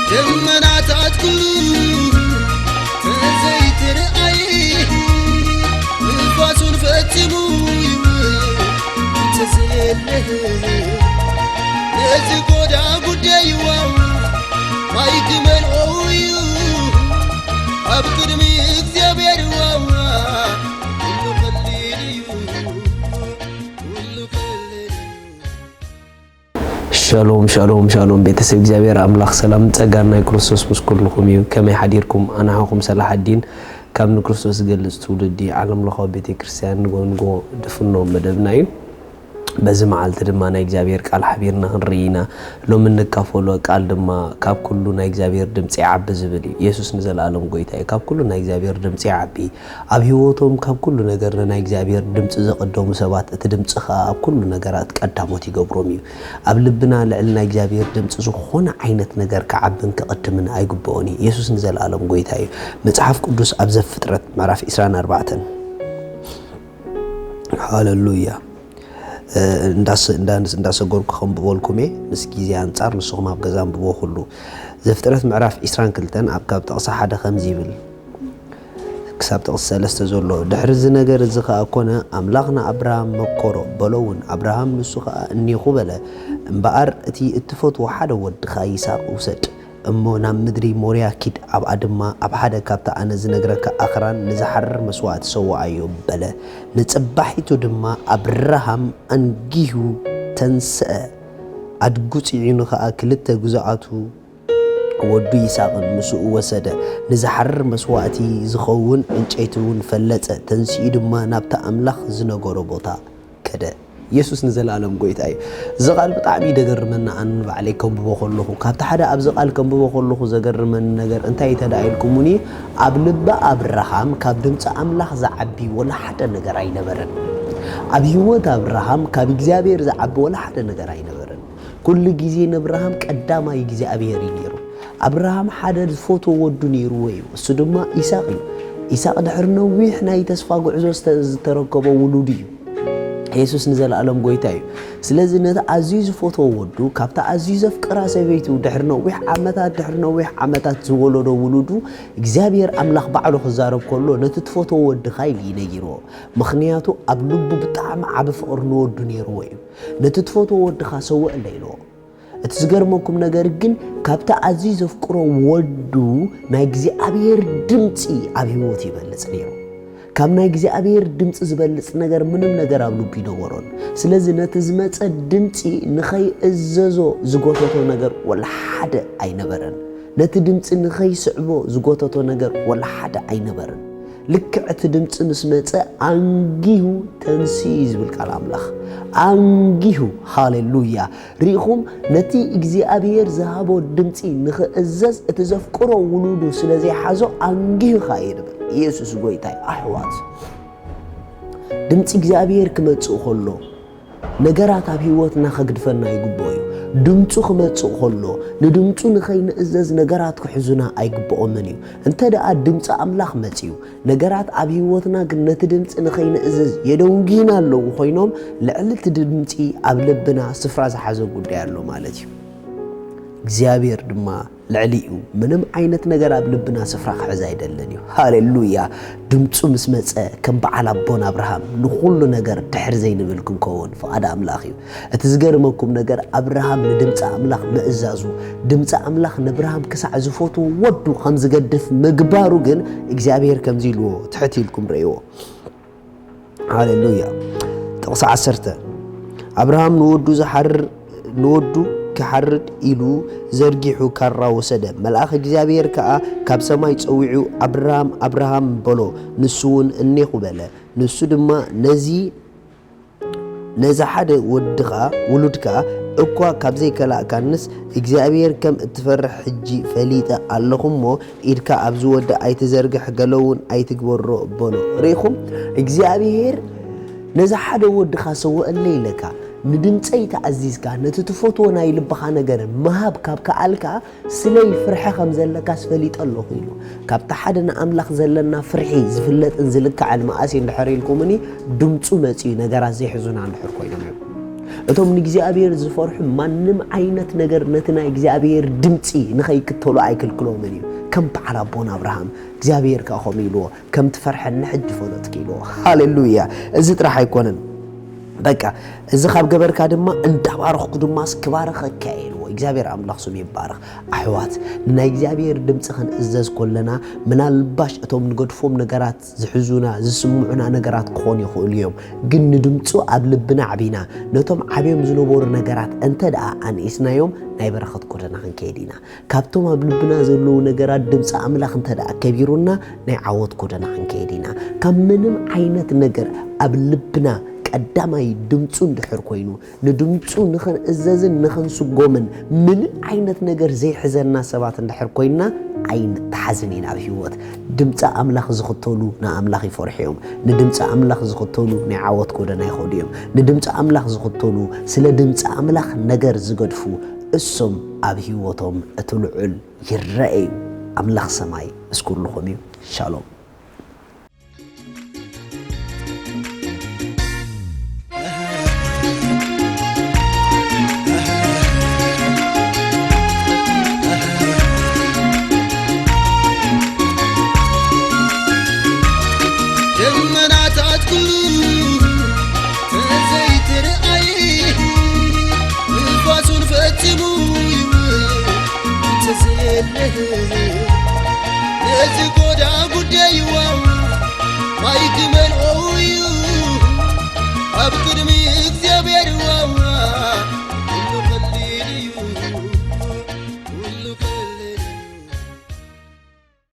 ደመናታት ኩሉ ተዘይትርኣይ፣ ንፋሱን ፈጺሙ ይውል እንተዘየለ፣ ነዚ ጎዳ ጉዳይዋ ማይ ክመልኦ እዩ ኣብ ቅድሚ እግዚኣብሔር ዋዋ። ኩሉ ቀሊል እዩ፣ ኩሉ ቀሊል እዩ። ሻሎም ሻሎም ሻሎም፣ ቤተሰብ እግዚኣብሔር ኣምላኽ ሰላም ጸጋን ናይ ክርስቶስ ምስ ኩልኹም እዩ። ከመይ ሓዲርኩም? ኣናሃኹም ሰላሓዲን ካብ ንክርስቶስ ዝገልጽ ትውልዲ ዓለም ለኻዊ ቤተ ክርስቲያን ንጎ ንጎ ድፍኖ መደብና እዩ። በዚ መዓልቲ ድማ ናይ እግዚኣብሔር ቃል ሓቢርና ክንርኢ ኢና። ሎሚ እንካፈሎ ቃል ድማ ካብ ኩሉ ናይ እግዚኣብሔር ድምፂ ይዓቢ ዝብል እዩ። የሱስ ንዘለኣለም ጎይታ እዩ። ካብ ኩሉ ናይ እግዚኣብሔር ድምፂ ይዓቢ። ኣብ ህይወቶም ካብ ኩሉ ነገር ንናይ እግዚኣብሔር ድምፂ ዘቐደሙ ሰባት፣ እቲ ድምፂ ኸኣ ኣብ ኩሉ ነገራት ቀዳሞት ይገብሮም እዩ። ኣብ ልብና ልዕሊ ናይ እግዚኣብሔር ድምፂ ዝኾነ ዓይነት ነገር ክዓብን ክቕድምን ኣይግብኦን እዩ። የሱስ ንዘለኣለም ጎይታ እዩ። መጽሓፍ ቅዱስ ኣብ ዘፍጥረት ምዕራፍ ዕስራን ኣርባዕተን፣ ሃለሉያ፣ እ፣ እንዳስ-፣ እንዳ-፣ እንዳሰገርኩ ከንብበልኩም እየ። ምስ ግዜ ኣንጻር ንስኹም ኣብ ገዛ ኣንብቦ ኩሉ። ዘፍጥረት ምዕራፍ ዕስራን ክልተን ኣብ ካብ ጥቕሲ ሓደ ከምዚ ይብል። ክሳብ ጥቕሲ ሰለስተ ዘሎ። ድሕሪ እዚ ነገር እዚ ኸኣ ኮነ፣ ኣምላኽ ንኣብርሃም መከሮ፣ በሎ እውን፣ ኣብርሃም ንሱ ኸኣ እኔኹ በለ። እምበኣር እቲ እትፈትዎ ሓደ ወድኻ ይስሐቅ ውሰድ፣ እሞ ናብ ምድሪ ሞርያ ኪድ፣ ኣብኣ ድማ ኣብ ሓደ ካብቲ ኣነ ዝነግረካ ኣኽራን ንዝሓርር መስዋእቲ ሰውኣዮ በለ። ንጽባሒቱ ድማ ኣብርሃም ኣንጊሁ ተንስአ፣ ኣድጉ ጽዒኑ ኸኣ ክልተ ግዙኣቱ ወዱ ይስሐቅን ምስኡ ወሰደ። ንዝሓርር መስዋእቲ ዝኸውን ዕንጨይቲ እውን ፈለጸ። ተንሲኡ ድማ ናብቲ ኣምላኽ ዝነገሮ ቦታ ከደ። የሱስ ንዘለኣለም ጎይታ እዩ። እዚ ቃል ብጣዕሚ እዩ ደገርመኒ። ኣነ ንባዕለይ ከንብቦ ከለኹ፣ ካብቲ ሓደ ኣብዚ ቃል ከንብቦ ከለኹ ዘገርመኒ ነገር እንታይ እዩ ተዳ ኢልኩምኒ፣ ኣብ ልቢ ኣብርሃም ካብ ድምፂ ኣምላኽ ዝዓቢ ወላ ሓደ ነገር ኣይነበረን። ኣብ ህይወት ኣብርሃም ካብ እግዚኣብሔር ዝዓቢ ወላ ሓደ ነገር ኣይነበረን። ኩሉ ግዜ ንኣብርሃም ቀዳማይ እግዚኣብሔር እዩ ነይሩ። ኣብርሃም ሓደ ዝፈትዎ ወዱ ነይርዎ እዩ፣ እሱ ድማ ኢሳቕ እዩ። ኢሳቕ ድሕሪ ነዊሕ ናይ ተስፋ ጉዕዞ ዝተ-፣ ዝተረከቦ ውሉድ እዩ። የሱስ ንዘለኣለም ጎይታ እዩ። ስለዚ ነቲ ኣዝዩ ዝፈትዎ ወዱ፣ ካብታ ኣዝዩ ዘፍቅራ ሰበይቱ ድሕሪ ነዊሕ ዓመታት፣ ድሕሪ ነዊሕ ዓመታት ዝወለዶ ውሉዱ፣ እግዚኣብሔር ኣምላኽ ባዕሉ ክዛረብ ከሎ፣ ነቲ ትፈትዎ ወድኻ ኢሉ እዩ ነጊርዎ። ምኽንያቱ ኣብ ልቡ ብጣዕሚ ዓቢ ፍቕሪ ንወዱ ነይርዎ እዩ። ነቲ ትፈትዎ ወድኻ ሰውእ እንዳ ኢልዎ። እቲ ዝገርመኩም ነገር ግን ካብቲ ኣዝዩ ዘፍቅሮ ወዱ ናይ እግዚኣብሔር ድምፂ ኣብ ህይወቱ ይበልፅ ነይሩ። ካብ ናይ እግዚኣብሔር ድምፂ ዝበልፅ ነገር ምንም ነገር ኣብ ልቡ ይነበሮን። ስለዚ ነቲ ዝመፀ ድምፂ ንኸይእዘዞ ዝጎተቶ ነገር ወላ ሓደ ኣይነበረን። ነቲ ድምፂ ንኸይስዕቦ ዝጎተቶ ነገር ወላ ሓደ ኣይነበረን። ልክዕ እቲ ድምፂ ምስ መፀ ኣንጊሁ ተንስኡ እዩ ዝብል ቃል ኣምላኽ። ኣንጊሁ፣ ሃሌሉያ። ርኢኹም፣ ነቲ እግዚኣብሔር ዝሃቦ ድምፂ ንኽእዘዝ እቲ ዘፍቅሮ ውሉዱ ስለ ዘይሓዞ ኣንጊሁ ኸኣ እዩ ንብል። ኢየሱስ ጎይታ እዩ። ኣሕዋት፣ ድምፂ እግዚኣብሔር ክመፅእ ከሎ ነገራት ኣብ ህይወትና ከግድፈና ይግብኦ እዩ። ድምፁ ክመፅእ ከሎ ንድምፁ ንኸይንእዘዝ ነገራት ክሕዙና ኣይግብኦምን እዩ። እንተ ደኣ ድምፂ ኣምላኽ መፅዩ ነገራት ኣብ ህይወትና ግን ነቲ ድምፂ ንኸይንእዘዝ የደንጉዩና ኣለዉ ኮይኖም፣ ልዕሊ እቲ ድምፂ ኣብ ልብና ስፍራ ዝሓዘ ጉዳይ ኣሎ ማለት እዩ። እግዚኣብሔር ድማ ልዕሊኡ ምንም ዓይነት ነገር ኣብ ልብና ስፍራ ክሕዝ ኣይደልን እዩ። ሃሌሉያ! ድምፁ ምስ መፀ ከም በዓል ኣቦን ኣብርሃም ንኹሉ ነገር ድሕር ዘይንብል ክንከውን ፍቓድ ኣምላኽ እዩ። እቲ ዝገርመኩም ነገር ኣብርሃም ንድምፂ ኣምላኽ ምእዛዙ፣ ድምፂ ኣምላኽ ነብርሃም ክሳዕ ዝፈትዎ ወዱ ከም ዝገድፍ ምግባሩ ግን እግዚኣብሔር ከምዚ ኢልዎ ትሕት ኢልኩም ረእይዎ። ሃሌሉያ። ጥቕሲ ዓሰርተ፣ ኣብርሃም ንወዱ ዝሓርድ፣ ንወዱ ክሓርድ ኢሉ ዘርጊሑ ካራ ወሰደ። መልኣኽ እግዚኣብሔር ከኣ ካብ ሰማይ ጸዊዑ፣ "ኣብርሃም፣ ኣብርሃም" በሎ። ንሱ እውን "እኔኹ" በለ። ንሱ ድማ፣ "ነዚ፣ ነዚ ሓደ ወድኻ፣ ውሉድካ እኳ ካብ ዘይከላእካንስ፣ እግዚኣብሔር ከም እትፈርሕ ሕጂ ፈሊጠ ኣለኹ እሞ፣ ኢድካ ኣብዚ ወዲ ኣይትዘርግሕ፣ ገለ እውን ኣይትግበሮ" በሎ። ርኢኹም? እግዚኣብሔር "ነዚ ሓደ ወድኻ ሰውኣለይ" ኢለካ፣ ንድምፀይ ተኣዚዝካ ነቲ ትፈትዎ ናይ ልብኻ ነገር ምሃብ ካብ ከኣልካ፣ ስለይ ፍርሒ ከም ዘለካስ ፈሊጠ ኣለኹ ኢሉ። ካብቲ ሓደ ንኣምላኽ ዘለና ፍርሒ ዝፍለጥን ዝልካዕን መኣስ እዩ እንድሕር ኢልኩምኒ፣ ድምፁ መፂኡ ነገራት ዘይሕዙና እንድሕር ኮይኖም እዮም። እቶም ንእግዚኣብሔር ዝፈርሑ ማንም ዓይነት ነገር ነቲ ናይ እግዚኣብሔር ድምፂ ንኸይክተሉ ኣይክልክሎምን እዩ። ከም በዓል ኣቦና ኣብርሃም እግዚኣብሔር ከኣ ከምኡ ኢልዎ፣ ከም ትፈርሐኒ ሕጂ ፈለጥኩ ኢልዎ። ሃሌሉያ! እዚ ጥራሕ ኣይኮነን። በቃ እዚ ካብ ገበርካ ድማ እንዳባረኽኩ ድማ ክባርኸካ እየ ኢልዎ። እግዚኣብሔር ኣምላኽ ስሙ ይባረኽ። ኣሕዋት፣ ንናይ እግዚኣብሔር ድምፂ ክንእዘዝ ከለና ምናልባሽ እቶም ንገድፎም ነገራት ዝሕዙና ዝስምዑና ነገራት ክኾኑ ይኽእሉ እዮም። ግን ንድምፁ ኣብ ልብና ዓቢና ነቶም ዓብዮም ዝነበሩ ነገራት እንተ ደኣ ኣንኢስናዮም ናይ በረኸት ጎደና ክንከይድ ኢና። ካብቶም ኣብ ልብና ዘለዉ ነገራት ድምፂ ኣምላኽ እንተ ደኣ ከቢሩና ናይ ዓወት ጎደና ክንከይድ ኢና። ካብ ምንም ዓይነት ነገር ኣብ ልብና ቀዳማይ ድምፁ እንድሕር ኮይኑ ንድምፁ ንኽንእዘዝን ንኽንስጎምን ምንም ዓይነት ነገር ዘይሕዘና ሰባት እንድሕር ኮይንና ኣይንተሓዝን ኢና ኣብ ህይወት። ድምፂ ኣምላኽ ዝኽተሉ ንኣምላኽ ይፈርሑ እዮም። ንድምፂ ኣምላኽ ዝኽተሉ ናይ ዓወት ጎደና ይኸዱ እዮም። ንድምፂ ኣምላኽ ዝኽተሉ ስለ ድምፂ ኣምላኽ ነገር ዝገድፉ እሶም ኣብ ህይወቶም እቲ ልዑል ይረአ እዩ። ኣምላኽ ሰማይ ምስ ኩልኹም እዩ። ሻሎም። ደመናታት ኩሉ ተዘይትርኣይ ንፋሱን ፈጺሙ ይውል ተዘየለ ነዚ